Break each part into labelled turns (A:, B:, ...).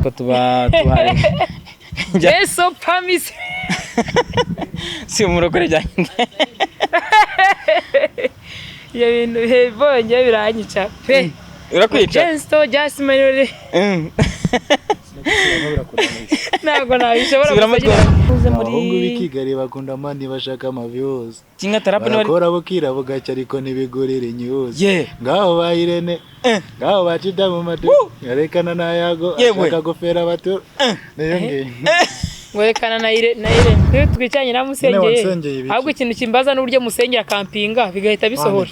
A: ko tuba tuhari.
B: Yesu pamise.
A: Si umurokore byanjye.
B: Ibyo bintu bibonye biranyica pe.
A: Urakwica.
B: Jensto Jasmine. Ntabwo nabishobora.
A: Subiramo.
B: Gusa
A: Uze muri
C: Abahungu b'i Kigali bakunda money, bashaka amaviews.
A: Kinga tarapu ni
C: Barakora bukira bugacya ariko ntibigurira inyuzi.
A: Ye.
C: Ngaho ba Irene, ngaho ba Cida mu madu, yerekana n'ayago
A: Yewe.
C: ashaka gufera abatura. Niyo ngiyo.
B: Ngo rekana na Irene, na Irene iyo twicaranye namusengeye.
C: Nyine wansengeye ibiki?
B: Ahubwo ikintu kimbaza n'uburyo musengera akampinga bigahita bisohora.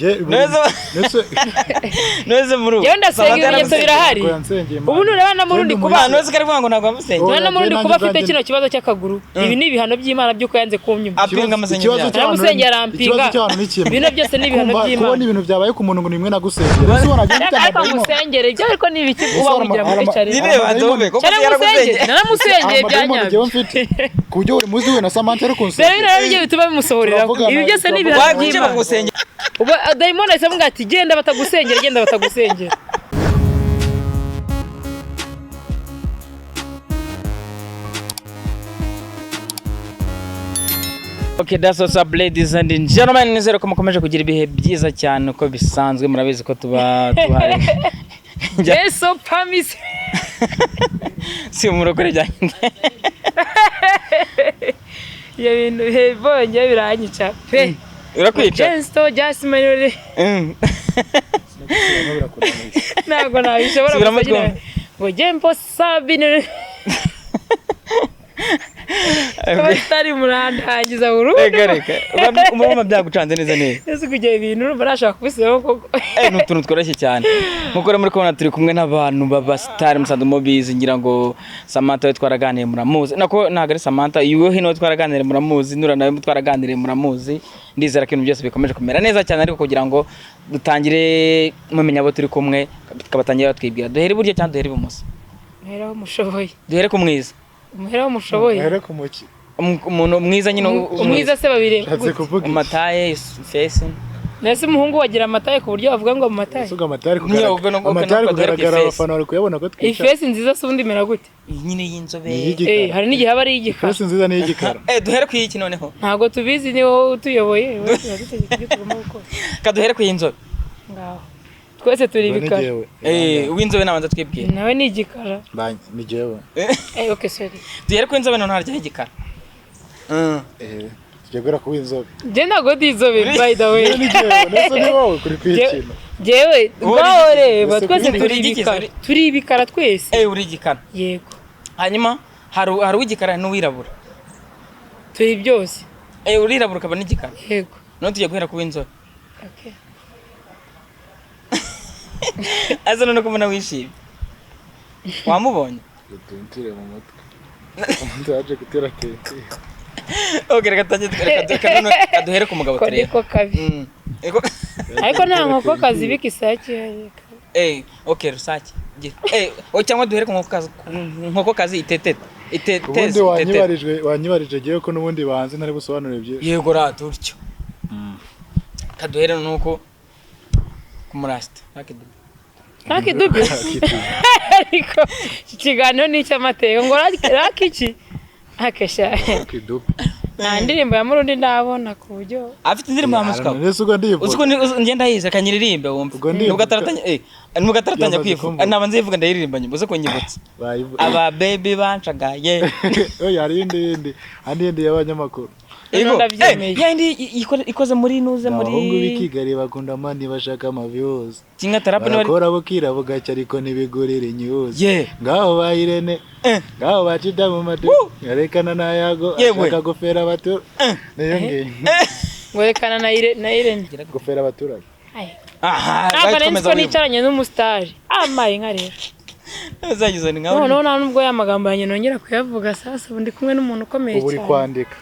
A: Neza muri ubu.
B: Yewe ndasenga, ibimenyetso birahari. Ubu nureba na murundi kuba
A: Kuba neza kari ngo ntabwo wamusengeye.
B: Urabona murundi kuba afite kino kibazo cy'akaguru, ibi ni ibihano by'Imana by'uko yanze kunyuma.
A: Apinga amasengesho yawe.
B: Naramusengeye arampinga. Bino byose ni ibihano by'Imana.
C: Kubona ibintu byabaye ku muntu ngo ni imwe nagusengera. Ese ubona agenda
B: Ariko
C: amadayimoni?
B: musengere ibyo, ariko ni ibiki uba wigira muri cari?
A: Nyine banza koko
B: Cyane
A: yaragusengeye.
B: musengere, naramusengeye bya
C: Amadayimoni
B: nyabyo.
C: njyewe mfite ku buryo buri munsi we na Samantha ari
B: Rero
C: kunsengera.
B: bino rero nibyo bituma bimusohorera.
C: Turavugana,
B: Ibi byose ni ibihano
A: Wakuki
B: by'Imana.
A: bagusengera.
B: Ubu dayimoni ahise amubwira ati genda batagusengera, genda batagusengera.
A: Okay, that's what's up, ladies and gentlemen. Nizere ko mukomeje kugira ibihe byiza cyane uko bisanzwe, murabizi ko tuba tuhari.
B: Yesu pamise.
A: Si umurokore byanjye.
B: Ibyo bintu bibonye biranyica pe.
A: Urakwica.
B: Jensto Jasmine. Ntabwo nabishobora.
A: Subiramo.
B: Gusa nyine ngo Jempo Sabine abatari murandangiza burundu.
A: Reka reka. Uba byagucanze neza neza.
B: Ese kugira ibintu urumva nashaka kubisubiramo koko?
A: Eh, ni utuntu tworoshye cyane. Nkuko rero muri kubona turi kumwe n'abantu b'abasitari musanzwe mubizi, ngira ngo Samantha we twaraganiriye muramuzi. Nako ntabwo ari Samantha, iwe hino we twaraganiriye muramuzi, Nura nawe twaraganiriye muramuzi. Ndizera ko ibintu byose bikomeje kumera neza cyane, ariko kugira ngo dutangire mumenya abo turi kumwe, tukabatangira batwibwira. Duhere iburyo cyangwa duhere ibumoso?
B: Muheraho mushoboye.
A: Duhere ku mwiza.
B: Muheraho mushoboye.
C: Here ku muki.
A: Umuntu mwiza nyine
B: Umwiza se babireba
C: Ushatse
B: gute?
C: kuvuga iki?
A: Amataye, face.
B: Nese umuhungu wagira amataye ku buryo bavuga ngo amataye?
C: Ese ubwo amatari
A: Nyine
C: kugaragara,
A: ubwo nuko-
C: amatari
A: nuko duhere ku
C: kugaragara
A: ifesi.
C: abafana bari kuyabona ko twicara.
B: Ifesi nziza se ubundi imera gute?
A: Nyine y'inzobe.
C: Ni iy'igikara.
B: Eh, hari n'igihe aba ari iy'igikara.
C: Ifesi nziza ni iy'igikara.
A: Eh, duhere ku y'iki noneho?
B: Ntabwo tubizi, ni wowe utuyoboye, wowe turadutegeka ibyo tugomba gukora.
A: Kaduhere ku y'inzobe.
B: Ngaho twese turi
C: Ubwo ni
B: ibikara.
C: jyewe.
A: Eh, uw'inzobe nabanza twibwira.
B: Nawe ni igikara.
C: Ni jyewe.
B: Eh, okay, sorry.
A: Duhere ku inzobe noneho haryaho igikara.
C: Eh, tujya guhera ku w'inzobe.
B: Njye ntabwo ndi inzobe, by the way.
C: Njyewe ni jyewe, nese ni wowe kuri kwikina.
B: Njyewe
A: Wowe uri
B: ngaho
A: igiki?
B: reba
C: Ese
B: twese
A: uri
B: turi
A: igiki?
B: ibikara, turi ibikara twese.
A: Eh, uri igikara.
B: Yego.
A: Hanyuma hari uw'igikara n'uwirabura.
B: Turi byose.
A: Eh, urirabura ukaba n'igikara.
B: Yego.
A: None tugiye guhera ku w'inzobe.
B: Okay.
A: Aza none kubona wishimye. Wamubonye?
C: Tentire mu mutwe. Umuntu yaje gutera tentire.
A: Okay, reka tujye reka none kaduhere ku mugabo
B: Ko
A: turebe.
B: niko kabi.
A: Eko-
B: Ariko nta nkoko kazibika isake hariya.
A: Eh, okay, rusake. Eh, o cyangwa duhere ku nkokokazi, ku nkokokazi itetete.
C: Ubundi
A: Iteteze. Itetete.
C: wanyibarije jyewe ko n'ubundi banze ntari busobanure byinshi.
A: Yego rata utyo. Kaduhere nuko ku murasta. Nakidubi.
B: Ntakidubi. Ariko iki kiganiro ni icy'amateka ngo raki iki akesha.
C: Kidubi.
B: Nta ndirimbo ya murundi ndabona ku buryo
A: Afite indirimbo ya Moscow.
C: Nese ubwo ndivuga.
A: Uzi ko ngenda yize kanyiririmbe wumve.
C: Ubwo ndivuga.
A: Nubwo ataratanya nubwo ataratanya
C: Yamaze
A: kwivuga.
C: kumvuga.
A: Naba nzivuga ndayiririmba nyuma uze kunyibutsa.
C: Bayivu-
A: Aba baby banshagaye.
C: Oya, hari iyindi yindi. Hari iyindi y'abanyamakuru.
A: Ego.
B: Ndabyemeye.
A: Ya indi ikoze muri nuze muri
C: Abahungu b'i Kigali bakunda money bashaka amaviews.
A: Kinga tarapu ni
C: Barakora bukira bugacya ariko ntibigurira inyuzi.
A: Ye.
C: Ngaho ba Irene, ngaho ba Cida mu madu, yerekana n'ayago
A: Yewe.
C: ashaka gufera abaturage. Niyo ngiyo.
B: Ngo rekana na Irene.
C: Gufera abaturage.
B: Ay.
A: Aha,
B: Ntabwo nari nzi ko nicaranye n'umusitari amaye nka rero.
A: Uzagize ni nkawe.
B: Noneho nta nubwo ya magambo yanjye nongera kuyavuga, sasa ubu ndi kumwe n'umuntu ukomeye
C: Ubu uri
B: cyane.
C: kwandika.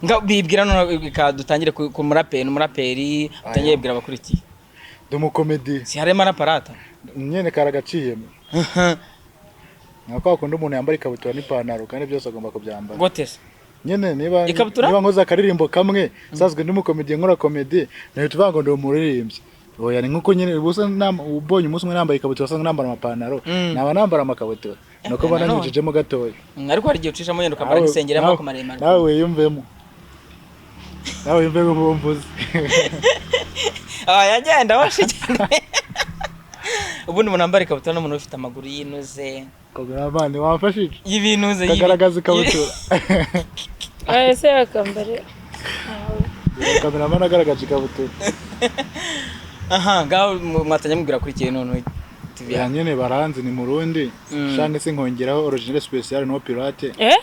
A: Nga bibwira none reka dutangire ku muraperi, umuraperi utangire bibwira abakurikiye.
C: Ndi umukomedi.
A: Si harimo araparata.
C: Nyene karagaciyemo. Nka kwa kundi umuntu yambara ikabutura n'ipantaro kandi byose agomba kubyambara.
A: Gute se?
C: Nyene niba
A: Ikabutura?
C: niba nkoze akaririmbo kamwe sazwe ndi umukomedi nkora komedi nahita uvuga ngo ndi umuririmbyi. Oya, ni nkuko nyene ubusa ubonye umunsi umwe nambaye ikabutura usanzwe nambara amapantaro, naba nambara amakabutura. Nuko
A: Nanone.
C: bananyujijemo gatoya.
A: Ariko hari igihe ucishamo yenda ukambara nk'isengeri y'amaboko maremare.
C: Nawe wiyumvemo, nawe wiyumvemo uwo mvuze.
A: Ah, yagenda washigenda. Ubundi umuntu wambara ikabutura n'umuntu ufite amaguru yinuze.
C: Kameramani wamfashije.
A: Y'ibinuze.
C: Kagaragaza ikabutura.
B: Ese yakambare.
C: Kameramani agaragaje ikabutura.
A: Aha ngaho mwatangiye mubwira kuri ikintu noneho TV.
C: Ya nyene baranzi ni Murundi. Shange se nkongeraho original special no pirate.
B: Eh?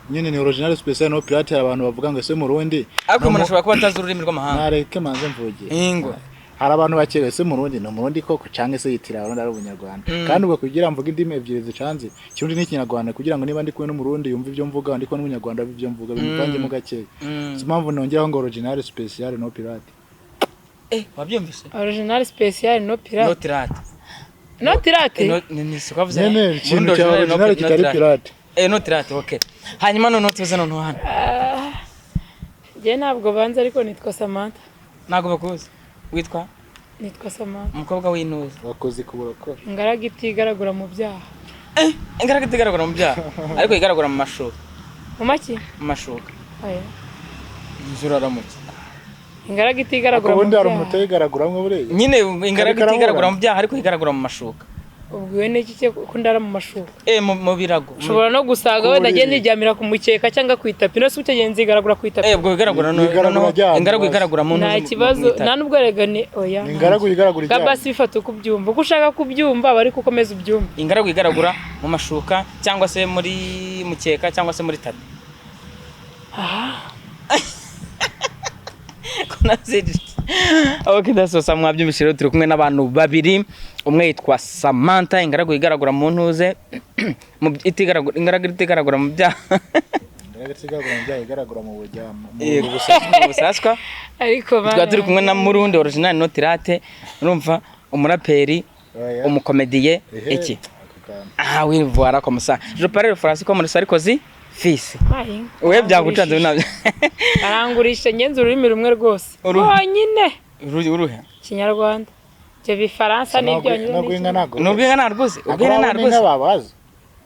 C: Nyene ni original special no pirate. Hari abantu bavuga ngo ese Murundi
A: Ariko umuntu ashobora kuba atazi ururimi rw'amahanga.
C: Nareke manze mvuge.
A: Ingwa.
C: Hari abantu bakera, ese Murundi ni Umurundi koko canke se yitira Abarundi ari Ubunyarwanda? Kandi ubwo kugira mvuge indimi ebyiri zicanze, Kirundi n'Ikinyarwanda, kugira ngo niba ndi kumwe n'Umurundi yumve ibyo mvuga, ndi kumwe n'Umunyarwanda yumve ibyo mvuga, bimuvangemo gakeya. Si impamvu nongeraho ngo original special no pirate.
A: Eh, wabyumvise?
B: Original special no
A: No
B: pirate.
A: pirate.
B: No pirate.
A: No ni siko wavuze.
C: Nyene ikintu cya original kitari pirate.
A: Eh, no pirate, okay. Hanyuma noneho tuze noneho hano.
B: Njye ntabwo banza, ariko nitwa Samantha.
A: Ntabwo bakuzi. Witwa?
B: Nitwa Samantha.
A: Umukobwa w'inuze.
C: Wakoze ku burokore.
B: Ingaragu itigaragura mu byaha.
A: Eh, ingaragu itigaragura mu byaha, ariko igaragura mu mashuka.
B: Mu maki?
A: Mu mashuka.
B: Oya.
A: Inzu uraramutse.
B: Ingaragu itigaragura mu
C: Ubundi hari
B: byaha.
C: umuntu utayigaraguramo buriya.
A: Nyine ingaragu
C: Karikara.
A: itigaragura mu byaha, ariko igaragura mu mashuka.
B: Ubwiwe n'iki cyo ko ndara mu mashuka?
A: Eh, mu birago.
B: Ushobora no gusaga wenda agenda niryamira ku mukeka cyangwa ku itapi, no se utagenze igaragura ku itapi.
A: Eh, ubwo igaragura no
C: Igaragura
A: noneho
C: ryamye,
A: ingaragu
C: basi.
A: igaragura mu
B: Nta kibazo, nta nubwo erega ni oya.
C: Ni ingaragu igaragura ijyanye.
B: Gabasi, bifata uko ubyumva, uko ushaka kubyumva aba ariko ukomeza ubyumva.
A: Ingaragu igaragura mu mashuka cyangwa se muri mukeka cyangwa se muri tapi. Ko nazirije. Okay, that's so mwabyumvise rero, turi kumwe n'abantu babiri. Umwe yitwa Samantha, ingaragu igaragura mu ntuze mu itigaragura, ingaragu itigaragura mu byaha.
C: Ingaragu itigaragura mu byaha, igaragura mu buryamo, mu
A: Yego,
C: busaswa.
A: mu busaswa.
B: Ariko
A: Tukaba turi kumwe na Murundi original no pirate, urumva, umuraperi,
C: Oya.
A: umukomediye.
C: Ehe,
A: Iki
C: ako kantu.
A: Ah oui, voilà, comme ça je parle le français comme le Sarkozy fils. We byagucanze nabyo.
B: Arangurisha ngenzi ururimi rumwe rwose.
A: Uruhe?
B: Honyine.
A: Uruhe?
B: Ikinyarwanda, ibyo bifaransa n'ibyongereza.
C: Nubwo inka ntabwo.
A: Nubwo inka ntarwuzi, ubwo inka
C: Ntabwo
A: ntarwuzi.
C: inka babazi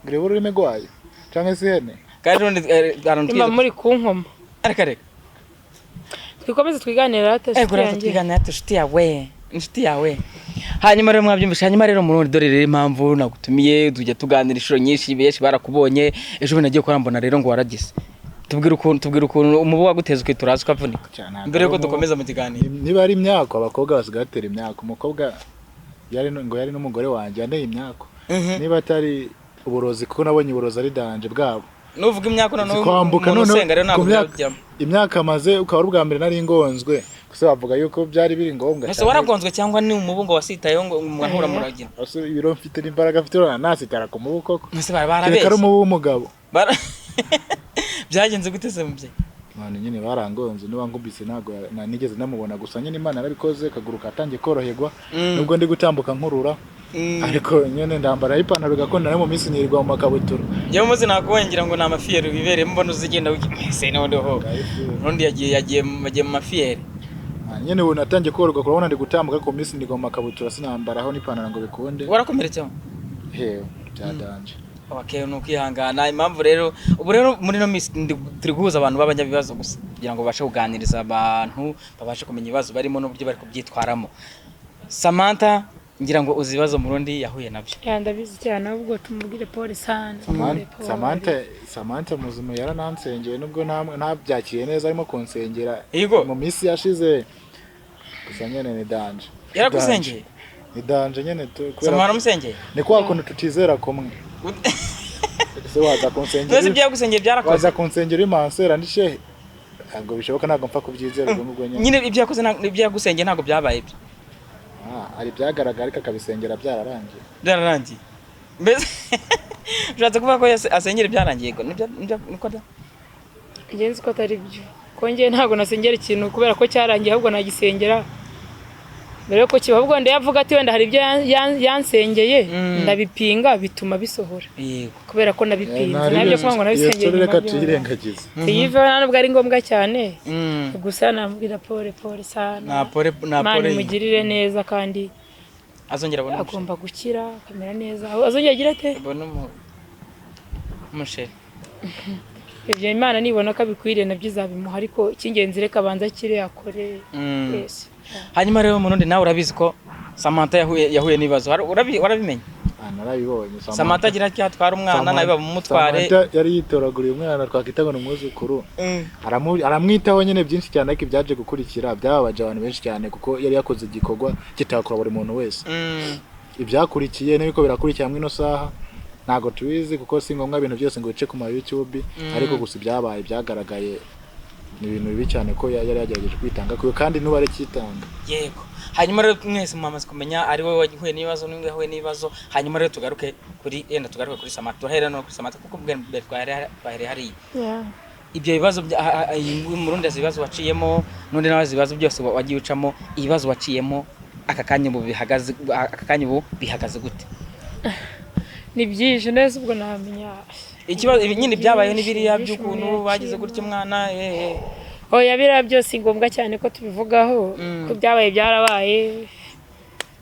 C: ngo irebe ururimi rwayo cyangwa se ihene.
A: Kandi urundi ahantu
B: Nimba
A: twize.
B: muri ku nkoma.
A: Reka reka.
B: Twikomeze twiganira rata.
A: Eh, gura
B: Yanjye.
A: Twiganira ati inshuti yawe, inshuti yawe. Hanyuma rero mwabyumvishe. Hanyuma rero Murundi, dore rero impamvu nagutumiye, tujya tuganira inshuro nyinshi, benshi barakubonye. Ejo bundi nagiye kurambona rero ngo waragize, tubwira ukuntu umubu waguteza ukitura hasi ukavunika.
C: Cyane, ntabwo
A: Mbere yuko
C: ari umubu.
A: dukomeza mu kiganiro.
C: Niba ari imyako, abakobwa basigaye batera imyako. Umukobwa yari ngo yari n'umugore wanjye yanteye imyako, niba atari uburozi, kuko nabonye uburozi ari danger bwabo.
A: Nuvuga imyaka noneho
C: Kwambuka
A: umuntu
C: noneho
A: usenga rero
C: ku
A: ntabwo
C: myaka
A: byajyamo.
C: Imyaka amaze ukaba ari ubwa mbere nari ngonzwe gusa, bavuga yuko byari biri ngombwa
A: Ese
C: cyane.
A: Waragonzwe cyangwa ni umubu ngo wasitayeho ngo murahura muragira?
C: Ese ibiro mfite n'imbaraga mfite, urabona nasitara ku mubu koko?
A: Ese bari
C: Kereka ari
A: barabeshye?
C: umubu w'umugabo.
A: Byagenze gute se, mubyeyi?
C: None nyine barangonze, niba nkubise ntabwo nigeze namubona. Gusa nyine Imana yarabikoze, akaguru katangiye koroherwa, nubwo ndi gutambuka nkurura, ariko nyine ndambara ipantaro gakunda, no mu minsi nirirwa mu makabutura.
A: Njyewe umunsi nakubonye ngira ngo ni amafiyeri wibereyemo, mbona uzigenda ese noneho urundi yagiye mu mafiyeri.
C: Ah, nyine ubu natangiye koroherwa, kurabona ndi gutambuka, ariko mu minsi nirwa mu makabutura, sinambaraho n'ipantaro ngo bikunde.
A: Warakomeretseho?
C: Hewe, bya danger.
A: Okay, ni ukwihangana. Impamvu rero ubu rero muri ino minsi turi guhuza abantu b'abanyabibazo gusa kugira ngo babashe kuganiriza abantu, babashe kumenya ibibazo barimo n'uburyo bari kubyitwaramo. Samantha, ngira ngo uzi ibibazo Murundi yahuye nabyo.
B: Ya, ndabizi cyane, ahubwo tumubwire pole sana. Tumubwire pole.
C: Samantha muzima yaranansengeye, nubwo ntabyakiriye neza, arimo kunsengera
A: Yego.
C: mu minsi yashize. Gusa nyine ni danger.
A: Yaragusengeye?
C: Ni danger nyine
A: Samantha
C: kubera
A: waramusengeye?
C: Ni kwa kuntu tutizera kumwe. Ese waza kunsengera?
A: Mbese ibyo yagusengeye byarakoze?
C: Waza kunsengera uri mansera ndi shehe? Ntabwo bishoboka, ntabwo mpfa kubyizera ubwo ngubwo nyine.
A: Nyine ibyo yakoze ibyo yagusengeye ntabwo byabaye ibyo.
C: Ah, hari ibyagaragara ariko akabisengera byararangiye.
A: Byararangiye. Mbese ushatse kuvuga ko asengera ibyarangiye? Yego, nibyo niko da.
B: Njye nzi ko atari byo, ko njye ntabwo nasengera ikintu kubera ko cyarangiye, ahubwo nagisengera mbere yuko kiba. Ahubwo ndayavuga ati wenda hari ibyo yansengeye, ndabipinga, bituma bisohora kubera ko nabipinze. Nabyo kuvuga ngo
C: Iyo
B: nabisengeye
C: story
B: nyuma
C: reka
B: by'ubu.
C: tuyirengagize.
B: Tuyiveho, nta nubwo ari ngombwa cyane. Gusa namubwira pole, pole sana.
A: Na pole na
B: Imana
A: pole.
B: imugirire neza kandi
A: Azongera abone
B: agomba gukira akamera neza. Azongera agira ate?
A: Abone Umusheri.
B: Ibyo Imana nibona ko abikwiriye nabyo izabimuha, ariko icy'ingenzi reka abanze akire akore. Yes.
A: Hanyuma rero Murundi, nawe urabizi ko Samantha yahuye n'ibibazo. Warabimenye?
C: Ah, narabibonye.
A: Samantha agira ati atwara umwana nawe bamumutware.
C: Samantha yari yitoraguriye umwana twakwita ngo ni umwuzukuru. Aramwitaho nyine byinshi cyane, ariko ibyaje gukurikira byababaje abantu benshi cyane, kuko yari yakoze igikorwa kitakora buri muntu wese. Ibyakurikiye n'ibiko birakurikira muri ino saha ntabwo tubizi, kuko si ngombwa ibintu byose ngo bice ku ma YouTube. Ariko gusa ibyabaye byagaragaye ni ibintu bibi cyane, ko yari yagerageje kwitanga kuko kandi n'ubu aracyitanga.
A: Yego. Hanyuma rero mwese mwamaze kumenya ari wowe wahuye n'ibibazo n'undi yahuye n'ibibazo. Hanyuma rero tugaruke kuri, yenda tugaruke kuri Samantha, turahera no kuri Samantha kuko bwa mbere twahereye hariya. Ibyo bibazo Murundi azi ibibazo waciyemo, n'undi nawe azi ibibazo byose wagiye ucamo. Ibibazo waciyemo aka kanya ubu bihagaze, aka kanya ubu bihagaze gute?
B: Ni byinshi neza, ubwo namenya.
A: Ikibazo ibi nyine byabayeho ni biriya
B: Byinshi
A: by'ukuntu
B: umuntu
A: bagize
B: yaciyemo.
A: gutya umwana.
B: Oya, biriya byose si ngombwa cyane ko tubivugaho. Ko byabaye byarabaye.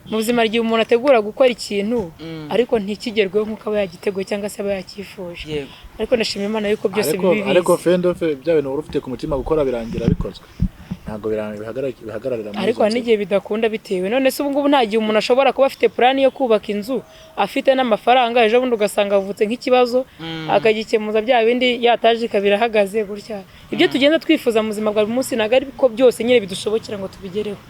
B: Mu buzima igihe umuntu ategura gukora ikintu ariko ntikigerweho nk'uko aba yagiteguye cyangwa se aba yacyifuje. Ariko ndashima Imana yuko byose
C: Ariko
B: bibi
C: ariko
B: biza.
C: fendofe bya bintu wari ufite ku mutima gukora birangira bikozwe, ntabwo bihagararira muri
B: Ariko
C: izo
B: hari n'igihe bidakunda bitewe, none se ubu ngubu nta gihe umuntu ashobora kuba afite plan yo kubaka inzu, afite n'amafaranga, ejo bundi ugasanga havutse nk'ikibazo akagikemuza, bya bindi yataje ikaba irahagaze gutya. Ibyo tugenda twifuza mu buzima bwa buri munsi ntabwo ari ko byose nyine bidushobokera ngo tubigereho.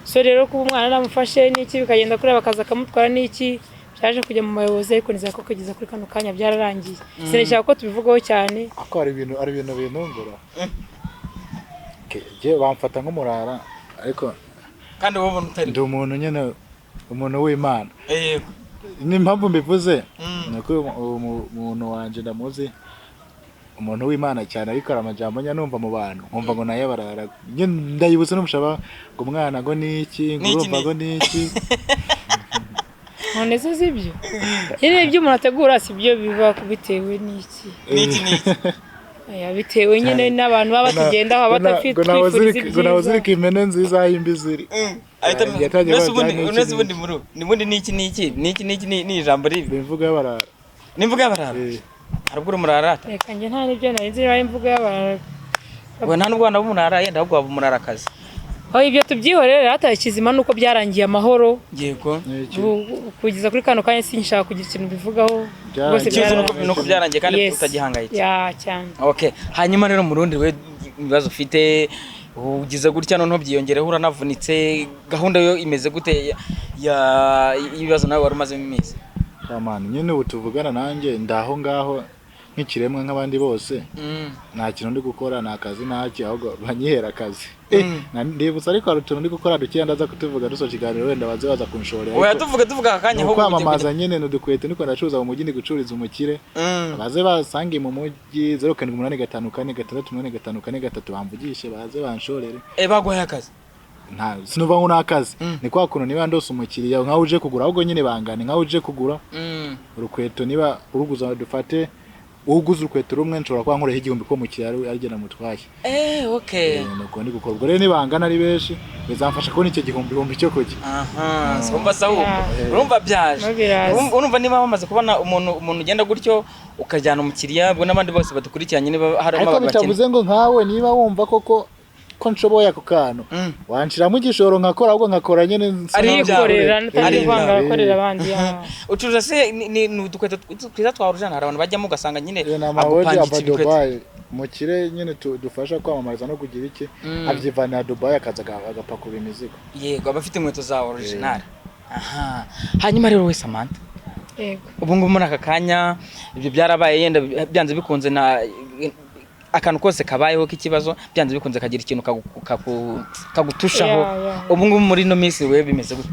B: So rero kuba umwana namufashe n'iki bikagenda kureba bakaza akamutwara n'iki, byaje kujya mu bayobozi, ariko nizera ko kugeza kuri kano kanya byararangiye. Sinashaka ko tubivugaho cyane.
C: Ako hari ibintu bintungura. Jye bamfata nk'umurara, ariko
A: Kandi wowe ubona utari.
C: ndi umuntu nyine, umuntu w'Imana. Ni impamvu mbivuze ni uko uyu muntu wanjye ndamuzi, umuntu w'Imana cyane, ariko hari amajambo njya numva mu bantu nkumva ngo nayo barara. Nyine ndayibutse n'umushaba ngo umwana ngo ni iki, ngo
A: Ni iki,
C: urumva ngo ni iki.
B: None se si ibyo nyine, ibyo umuntu ategura si byo biba bitewe n'iki?
A: N'iki n'iki.
B: Oya, bitewe nyine n'abantu baba batugendaho, baba
C: Ngo nawe
B: batwifuriza
C: ngo nawe
B: ibyiza.
C: uzirika impene nziza aho imbi ziri.
A: Ahita
C: Yatangiye
A: mbese ubundi
C: kuba
A: mbese
C: n'iki
A: ubundi muri ni ubundi n'iki n'iki n'iki n'iki ni ijambo ribi.
C: Imvugo y'abarara.
A: N'imvugo y'abarara. Hari ubwo uri umurara?
B: Reka njye nta n'ibyo nari nzi niba ari imvugo y'abantu.
A: We nta n'ubwo waba umurara, yenda ahubwo waba umurarakazi.
B: Aho ibyo tubyihorere, hataye ikizima nuko byarangiye amahoro.
A: Yego.
C: Ni iki?
B: Kugeza kuri kano kanya sinshaka kugira ikintu bivugaho.
C: Byarangiye.
B: Rwose
A: Ikibazo
B: byararangiye.
A: nuko byarangiye kandi
B: Yes.
A: utagihangayitse.
B: Ya, cyane.
A: Okay, hanyuma rero Murundi, we ibibazo ufite ugize gutya noneho byiyongereho uranavunitse, gahunda yo imeze gute y'ibibazo nawe wari umazemo iminsi?
C: Kamana nyine ubu tuvugana nanjye ndaho ngaho nk'ikiremwa nk'abandi bose. Nta kintu ndi gukora, nta kazi ntaki, ahubwo banyihera akazi. Ndibutsa, ariko hari utuntu ndi gukora dukeya, ndaza kutuvuga dusoje ikiganiro, wenda baze baza kunshorera.
A: Oya,
C: Ariko
A: tuvuga aka kanya
C: ni
A: ahubwo
C: ukwamamaza nyine, ni udukwete niko ndacuruza mu mujyi, ndi gucururiza umukire. Baze basange mu mujyi, 0785468543, bamvugishe baze banshorere.
A: Baguhaye akazi?
C: Nta sinuva ngo ni akazi. Ni kwa kuntu niba ndose umukiriya nkaho uje kugura, ahubwo nyine bangane nkaho uje kugura urukweto, niba uruguza, dufate uguze urukweto rumwe, nshobora kuba nkoreho 1000 ko umukiriya ari agenda mutwaye.
A: Okay.
C: Nuko ndi gukora. Ubwo rero nibangana ari benshi bizamfasha kubona icyo gihumbi ihumbi cyo kurya.
A: Aha, urumva se ahubwo
B: Yeah.
A: urumva byaje.
B: No biraza.
A: Urumva niba bamaze kubona umuntu ugenda gutyo ukajyana umukiriya, ubwo n'abandi bose badukurikiranye niba harimo
C: Ariko
A: abantu bakene.
C: bitavuze ngo nkawe niba wumva koko ko nshoboye ako kantu wanshiramo igishoro nkakora, ahubwo nkakora nyine nsa
A: Ari
C: naho
A: ibyawe.
B: Arikorera
C: nkorera.
B: ntari
A: Ari
B: kuvanga
A: ibyawe.
B: abakorera abandi, ya.
A: Ucuruza se ni udukweto twiza twa original? Hari abantu bajyamo ugasanga nyine
C: Iyo ni amawoji
A: agupangitse
C: ava
A: ibikweto.
C: Dubai, umukire nyine dufasha kwamamariza no kugira iki, abyivanira Dubai akaza agapakurura imizigo.
A: Yego, aba afite inkweto za original. Aha, hanyuma rero we Samantha,
B: Yego.
A: ubu ngubu muri aka kanya ibyo byarabaye, yenda byanze bikunze na akantu kose kabayeho k'ikibazo byanze bikunze kagira ikintu kagutushaho.
B: Yeah.
A: Ubu ngubu muri ino minsi we bimeze gute?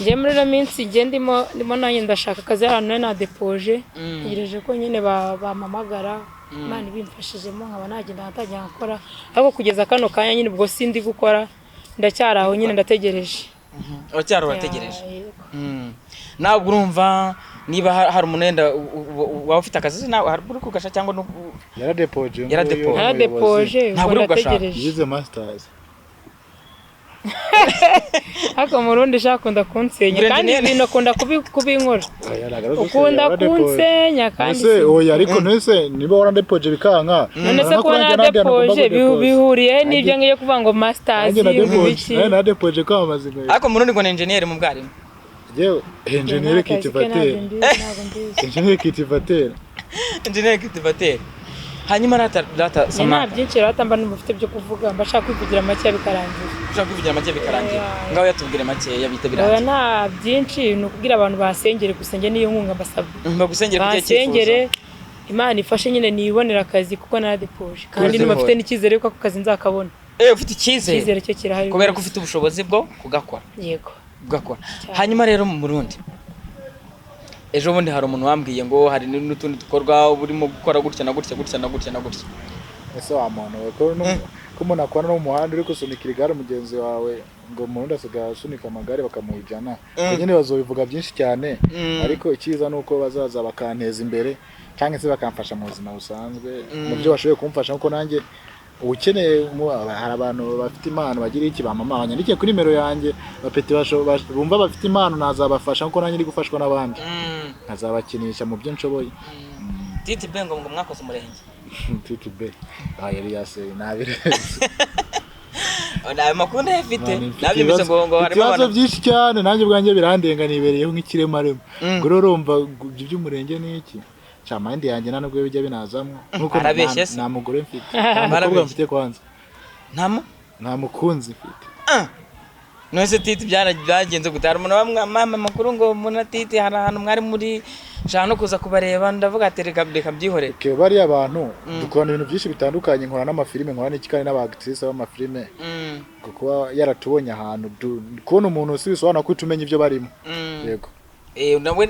B: Njye muri ino minsi njye ndimo nanjye ndashaka akazi, ahantu nari nadepoje, ntegereje ko nyine bampamagara. Imana ibimfashijemo nkaba nagenda nkatangira gukora, ariko kugeza kano kanya nyine ubwo sindi gukora, ndacyari aho nyine ndategereje.
A: Uracyari urategereje?
B: Ya, yego.
A: Ntabwo urumva niba hari umuntu wenda waba ufite akazi se nawe hari uri kugasha cyangwa
C: Yaradepoje uyu nguyu
A: Yaradepoje.
C: ni umuyobozi.
B: Naradepoje,
A: Ntabwo
B: ubwo
A: uri kugashaka.
B: ndategereje.
C: Yize masters.
B: Ariko mu Rundi ushaka akunda kunsenya,
A: Brand
B: kandi
A: nene.
B: ibintu akunda kubinkora.
C: Oya, ntabwo ari ugusenya,
B: Ukunda
C: waradepoje.
B: kunsenya kandi
C: Ese oya, ariko ntese niba waradepoje bikanka,
B: none se
C: urabona ko
B: kuba
C: nanjye nta hantu ngomba
B: naradepoje
C: kudepoza.
B: bihuriye n'ibyo ngiye kuvuga ngo masters
C: Nanjye nadepoje,
B: ibiki?
C: nanjye nadepoje kwamamaza inkweto.
A: Ariko mu Rundi ngo ni engineer mu bwarimu.
C: Yewe, engineer
B: Nta kazi ke,
C: cultivateur.
B: ntabwo mbizi, ntabwo mbizi.
C: Engineer cultivateur.
A: Engineer cultivateur. Hanyuma rata
B: Njye nta
A: Samantha.
B: byinshi rata mba numva mfite byo kuvuga, mba nshaka kwivugira make bikarangira.
A: Ushaka kwivugira make bikarangira.
B: Oya.
A: Ngaho yatubwire makeya bita
B: Oya,
A: birangira.
B: nta byinshi, ni ukubwira abantu basengere gusa, njye niyo nkunga mbasaba.
A: Bagusengere ku
B: Basengere,
A: cyifuzo.
B: Imana ifashe nyine nibonera akazi kuko naradepoje, kandi
A: Uradepoje.
B: numva mfite n'icyizere yuko ako kazi nzakabona.
A: Ufite icyizere.
B: Icyizere cyo kirahari
A: Kubera ko
B: rwose.
A: ufite ubushobozi bwo kugakora.
B: Yego.
A: Kugakora.
B: Cyane.
A: Hanyuma rero mu Burundi, ejo bundi hari umuntu wambwiye ngo hari n'utundi dukorwa uba urimo gukora gutya na gutya, gutya na gutya na gutya.
C: Ese wa muntu we, ko umuntu akora no mu muhanda uri gusunikira igare mugenzi wawe, ngo umurundi asigaye asunika amagare bakamuha 100, ubwo nyine bazobivuga byinshi cyane. Ariko icyiza ni uko bazaza bakanteza imbere cyangwa se bakamfasha mu buzima busanzwe mu byo bashoboye kumfasha, kuko nanjye ukeneye hari abantu bafite impano bagira iki, bamama banyandikiye kuri nimero yanjye, bapeti bumva bafite impano nazabafasha, kuko nanjye ndi gufashwa n'abandi, nkazabakinisha mu byo nshoboye.
A: Titi Bengo ngo mwakoze umurenge.
C: Titi B, ah, yari yase nabirenze.
A: Ayo makuru ndayafite.
C: Mani, mfite
A: Nabyumvise ngo
C: mfite
A: harimo
C: ibibazo
A: abantu
C: byinshi cyane, nanjye ubwanjye birandenga, nibereyeho nk'ikiremarema. Ngo rero urumva ibyo by'umurenge ni iki? Ca mind yanjye nta nubwo bijya binazamo, nkuko
A: Arabeshye se?
C: nta mugore mfite, nta mukobwa
A: Arabeshye.
C: mfite kwanza.
A: Ntamo.
C: Nta mukunzi mfite.
A: None se Titi byagenze gute? Hari umuntu wamwe mama amakuru ngo muna Titi hari ahantu mwari muri, nshaka no kuza kubareba, ndavuga ati reka reka mbyihorere.
C: Okay, bariya abantu dukorana ibintu byinshi bitandukanye, nkora n'amafilime, nkora n'iki, kandi n'aba-actrice b'amafilime. Ngo kuba yaratubonye ahantu kubona umuntu si bisobanura ko uhita umenya ibyo barimo. Yego.
A: Nawe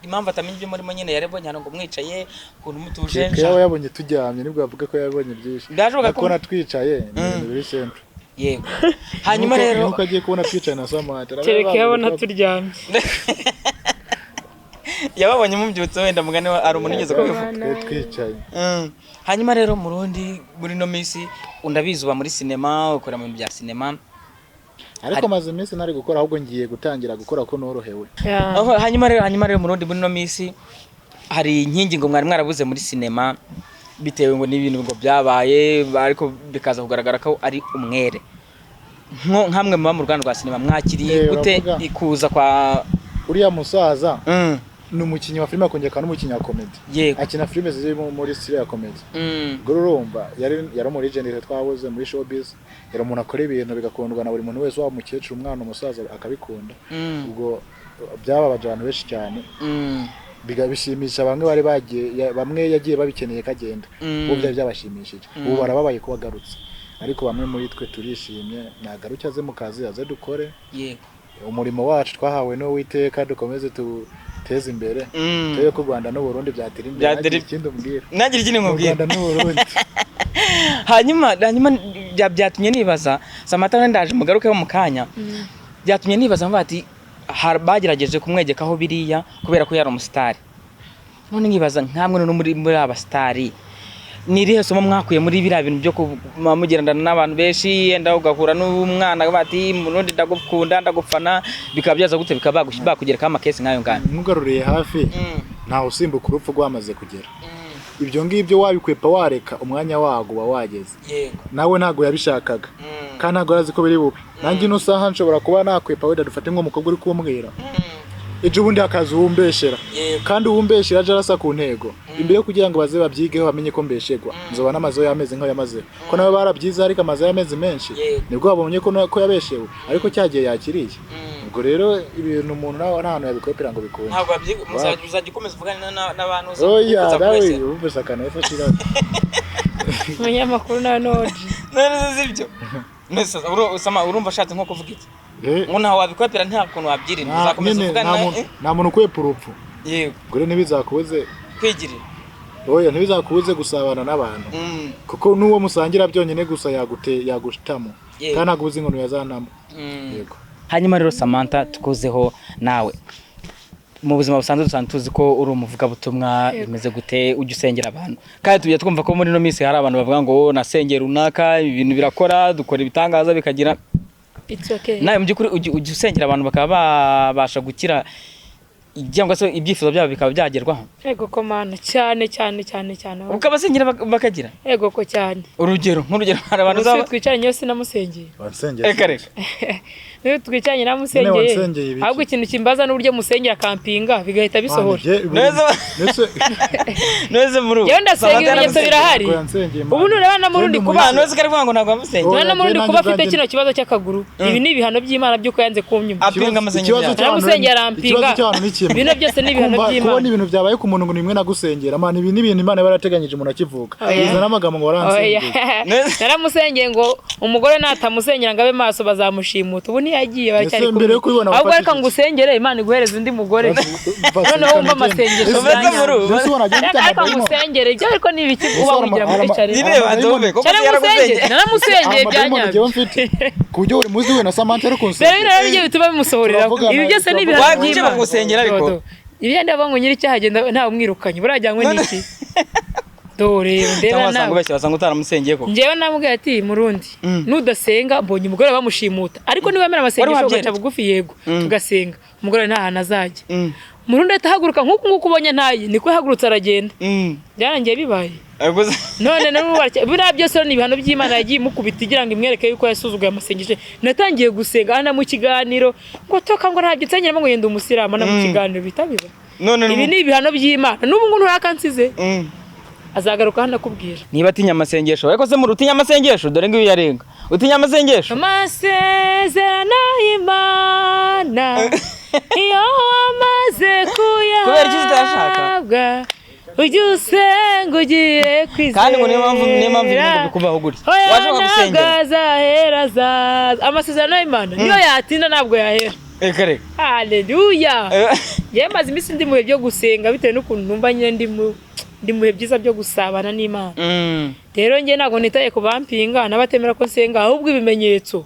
A: impamvu atamenya ibyo murimo nyine, yarebonye hano ngo mwicaye ukuntu mutuje.
C: Kereka yaba yabonye turyamye, nibwo yavuga ko yabonye byinshi.
A: Byashoboka
C: No kubona twicaye ni ibintu biri simple.
A: Yego, hanyuma rero
C: Nuko agiye kubona twicaye na Samantha,
B: Kereka iyo abona turyamye.
A: Yababonye mubyutse wenda, mugani hari umuntu ugeze kubivuga.
C: Twe twicaye.
A: Hanyuma rero mu Rundi muri no minsi undabizi uba muri sinema, ukora mu bintu bya sinema.
C: Ariko maze iminsi ntari gukora, ahubwo ngiye gutangira gukora ko norohewe.
B: Yeah.
A: Aho, hanyuma rero mu Rundi muri no minsi hari inkingi ngo mwari mwarabuze muri sinema bitewe ngo n'ibintu ngo byabaye, ariko bikaza kugaragara ko ari umwere. Nko nkamwe muba mu ruganda rwa sinema, mwakiriye gute
C: uravuga.
A: ikuza kwa
C: Uriya musaza ni umukinnyi wa filime, akongera akaba n'umukinnyi wa comedy. Akina filime ziri muri style ya comedy. Ubwo rero urumva yari umu legend twabuze muri showbiz, yari umuntu akora ibintu bigakundwa na buri muntu wese, waba umukecuru, umwana, umusaza, akabikunda. Ubwo byababaje abantu benshi cyane, bishimisha bamwe bari bagiye bamwe yagiye babikeneye kagenda. Ubu byari byabashimishije, ubu barababaye ko agarutse, ariko bamwe muri twe turishimye. Nagaruke aze mu kazi, aze dukore umurimo wacu twahawe n'Uwiteka, dukomeze tuteze imbere, turebe ko u Rwanda n'u Burundi byatera imbere.
A: Byatera
C: Ntagire ikindi umbwira.
A: Ntagire ikindi
C: U
A: nkubwira.
C: Rwanda n'u Burundi.
A: Hanyuma byatumye nibaza, Samantha wenda ndaje mugarukeho mu kanya, byatumye nibaza mvuga ati bagerageje kumwegekaho biriya kubera ko yari umusitari, none nkibaza nkamwe no muri aba sitari, ni irihe somo mwakuye muri biriya bintu byo kuba mugendana n'abantu benshi, yenda ugahura n'umwana bati murundi ndagukunda ndagufana, bikaba byaza gute, bikaba bakugerekaho amakesi nk'ayo ngayo?
C: Nkugaruriye hafi, ntawe usimbuka urupfu rwamaze kugera. Ibyo ngibyo wabikwepa, wareka umwanya wago uba wageze. Nawe ntabwo yabishakaga, kandi ntabwo arazi ko biri bube. Nanjye ino saha nshobora kuba nakwepa, wenda dufate nk'umukobwa uri kumbwira, ejo bundi hakaza uwumbeshera, kandi uwumbeshera aje arasa ku ntego. Imbere yo kugira ngo baze babyigeho bamenye ko mbeshegwa, nzoba n'amazu y'amezi nk'ayo yamazeho, ko nabo barabyize, ariko amazu y'amezi menshi nibwo babonye ko yabeshewe, ariko cya gihe yakiriye. Ubwo rero ibintu umuntu nawe nta hantu yabikwepera ngo bikunde.
A: Ntabwo uzajya ukomeza uvugana n'abantu
C: Oya,
A: uza
C: nawe
A: kubeshyera.
C: wumvise akantu yahise ashiraho.
B: Umunyamakuru nawe noji.
A: None se sibyo? None se urumva ashatse nko kuvuga iki? Ngo ntawe wabikwepera, nta kuntu wabyirinda, uzakomeza
C: nyine,
A: uvugana.
C: Nta muntu ukwepa urupfu. Ubwo rero ntibizakubuze
A: Kwigirira.
C: Oya, ntibizakubuze gusabana n'abantu, kuko n'uwo musangira byonyine gusa yagutamo, kandi ntabwo uzi inkono yazanamo. Yego.
A: Hanyuma rero Samantha, tukuzeho nawe mu buzima busanzwe, dusanzwe tuzi ko uri umuvugabutumwa. Bimeze gute? Ujya usengera abantu? Kandi tujya twumva ko muri ino minsi hari abantu bavuga ngo nasengera runaka, ibintu birakora, dukora ibitangaza bikagira.
B: It's okay.
A: Nawe mu by'ukuri ujya usengera abantu bakaba babasha gukira, cyangwa se ibyifuzo byabo bikaba byagerwaho?
B: Ego ko Mana, cyane cyane cyane cyane.
A: Ukabasengera bakagira?
B: Ego ko cyane.
A: Urugero, nk'urugero, hari abantu
B: Ubu se
A: uzaba
B: twicaranye yose namusengeye?
C: Wansengeye?
A: Reka reka.
B: Niyo twicaranye namusengeye.
C: Wansengeye ibiki?
B: Ahubwo ikintu kimbaza n'uburyo musengera akampinga bigahita bisohora.
A: Neza muri ubu
B: Njyewe ndasenga,
A: Samantha
B: ibimenyetso
A: yaramusengeye.
B: birahari. Ubu nureba na Murundi kuba
A: Abantu bose kari kuvuga ngo ntabwo wamusengeye.
B: nureba na Murundi
C: Oya,
B: kuba
C: nanjye
B: afite
C: ubwanjye-
B: kino kibazo cy'akaguru, ibi ni ibihano by'Imana by'uko yanze kunyuma.
A: Apinga amasengesho
C: Ikibazo
A: yawe.
C: cy'abantu-
B: Naramusengeye arampinga.
C: Ikibazo cy'abantu ni kimwe.
B: Bino byose ni ibihano
C: Kumva-
B: by'Imana.
C: Kubona ibintu byabaye ku muntu ngo ni imwe nagusengera, man, ibi ni ibintu Imana iba yarateganyije umuntu akivuka.
B: Oya.
C: Bizana amagambo ngo
B: Oya.
C: waransengeye.
B: Naramusengeye ngo umugore natamusengera ngo abe maso bazamushimuta. Ubu ntiyagiye, baracyari
C: Ese mbere yo kubibona
B: Ahubwo
C: wafashije
B: reka
C: iki?
B: ngusengere, Imana iguhereze undi mugore, noneho wumva amasengesho
A: Ese muri ubu-
C: Ese ubona agenda
B: Reka ariko
C: amadayimoni?
B: ngusengere ibyo, ariko ni ibiki uba
C: Ese
B: wigira muri cari?
A: Nyine banza wumve koko
B: Naramusengeye,
A: yaragusengeye.
B: naramusengeye
C: Amadayimoni
B: byanyabyo.
C: njyewe mfite ku buryo buri munsi we na Samantha ari
B: Rero
C: kunsengera.
B: bino rero nibyo bituma bimusohorera.
C: Turavugana,
B: Ibi byose ni ibihano
A: Wagiye
B: by'Imana.
A: bakagusengera ariko.
B: Dodo. Ibyo ndavuga ngo nyiri icyaha agenda ntawe umwirukanye, burajyanywe n'iki? Dore ndeba
A: Cyangwa wasanga
B: nawe.
A: ubeshya, wasanga utaramusengeye koko.
B: Njyewe namubwiye ati: "Murundi, nudasenga mbonye umugore bamushimuta, ariko niwemera amasengesho
A: Wari
B: ugaca
A: wabyeretse?
B: bugufi, yego, tugasenga, umugore nta hantu azajya."
A: Mm.
B: Murundi ahita ahaguruka nk'uku nguku ubonye ntaye, niko yahagurutse aragenda. Byarangiye bibaye.
A: Ariko se-
B: None n'ubu biriya byose rero ni ibihano by'Imana yagiye imukubita igira ngo imwereke yuko yasuzuguye amasengesho. Natangiye gusenga ana mu kiganiro ngo toka ngo ntabyo nsengeramo, ngo yenda umusilamu, ana mu kiganiro bita biba.
A: None
B: Ibi ni ibihano by'Imana. N'ubu ngubu nturakansize,
A: Mm.
B: azagaruka hano akubwira.
A: Niba atinya amasengesho, ariko se muri utinya amasengesho, dore ngiyo yarenga utinya amasengesho.
B: Amasezerano y'Imana iyo wamaze
A: Kubera iki utayashaka?
B: kuyahabwa, ujye usenga ugiye kwizera.
A: Kandi ngo niyo mpamvu ibintu bikubaho gutya.
B: Oya,
A: Waje
B: ntabwo
A: bakagusengera.
B: azahera, azaza. Amasezerano y'Imana niyo yatinda ntabwo yahera.
A: Reka reka.
B: Haleluya! Njyewe maze iminsi ndi mu bihe byo gusenga bitewe n'ukuntu numva nyine ndi mu bihe byiza byo gusabana n'Imana. Rero njye ntabwo nitaye ku bampinga n'abatemera ko nsenga, ahubwo ibimenyetso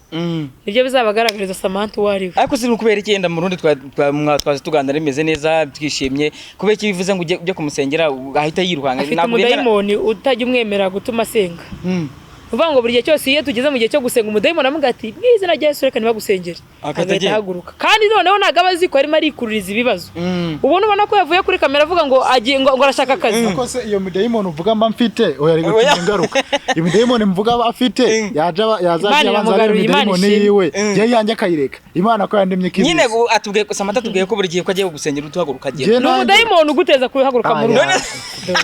B: nibyo bizabagaragariza Samantha uwo ari we.
A: Ariko si kubera iki yenda mu Rundi twaje tuganira bimeze neza twishimye, kubera iki bivuze ngo ujye kumusengera ahita yirukanka?
B: Afite
A: Ntabwo bemera-
B: umudayimoni utajya umwemera gutuma asenga. Ni ukuvuga ngo buri gihe cyose iyo tugeze mu gihe cyo gusenga, umudayimoni aramubwira ati: "Mu izina rya Yesu, reka ntibagusengere."
A: Agahita
B: Agahita
A: agenda.
B: ahaguruka, kandi noneho ntabwo aba azi ko arimo arikururiza ibibazo. Ubona ubona ko yavuye kuri kamera avuga ngo agiye ngo arashaka akazi.
C: Ariko se iyo mudayimoni uvuga mba mfite, oya, ari
A: Oya.
C: gutinya ingaruka. Imidayimoni mvuga aba afite yaje yazajya
B: Imana
C: abanza areba
B: iramugaruye, Imana
C: imidayimoni
B: ishimwe.
C: yiwe, ye yanjye akayireka. Imana ko yandemye ikibizi.
A: Nyine atubwiye, Samantha atubwiye ko buri gihe ko agiye gusengera utuhaguruka agenda.
C: Njye
B: Ni
C: nanjye-
B: umudayimoni uguteza kuhaguruka mu rugo.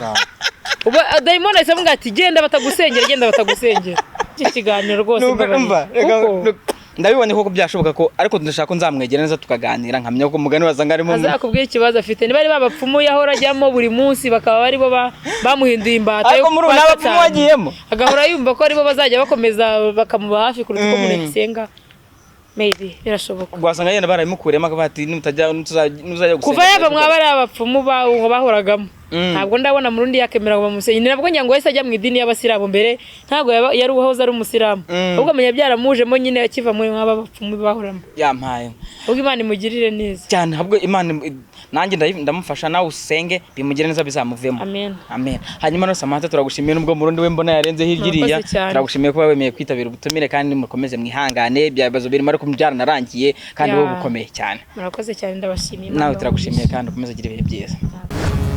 C: Ah,
B: Ubu dayimoni ahise amubwira ati: "Genda batagusengera, genda batagusengera." Iki kiganiro rwose
A: Nuko
B: mbabarira.
A: umva, reka
B: Kuko
A: ndabibonye koko byashoboka ko, ariko ndashaka ko nzamwegera neza tukaganira, nkamenya ko umugani wasanga arimo
B: Azakubwira ikibazo afite, niba ari ba bapfumu yahora ajyamo buri munsi bakaba aribo bamuhinduye imbata yo
A: Ariko muri ubu
B: kwa
A: nta bapfumu
B: Satani.
A: wagiyemo.
B: Agahora yumva ko aribo bazajya bakomeza bakamuba hafi kuruta uko umuntu yasenga, maybe birashoboka.
A: Wasanga yenda barabimukuremo akavuga ati nutajya nuzajya gusenga.
B: Kuva yava mwaba ari abapfumu bahoragamo, ntabwo ndabona Murundi yakemera ngo bamusenye. Ni nabwo ngira ngo wese ajya mu idini y'abasilamu. Mbere ntabwo yari uwahoze ari umusilamu, ahubwo amenya byaramujemo nyine akiva muri mwaba bapfumu bahoramo.
A: Yampaye.
B: Ahubwo Imana imugirire neza.
A: Cyane, ahubwo Imana nanjye ndamufasha, nawe usenge bimugire neza bizamuvemo.
B: Amen.
A: Amen. Hanyuma no Samantha, turagushimiye nubwo Murundi we mbona yarenze hirya iriya.
B: Murakoze cyane.
A: Turagushimiye kuba wemeye kwitabira ubutumire, kandi mukomeze mwihangane, bya bibazo birimo ariko byaranarangiye kandi
B: Ya.
A: wowe bukomeye cyane.
B: Murakoze cyane, ndabashimiye.
A: Nawe
B: Imana
A: turagushimiye
B: ibahe
A: kandi ukomeze ugire ibihe byiza.
B: umugisha.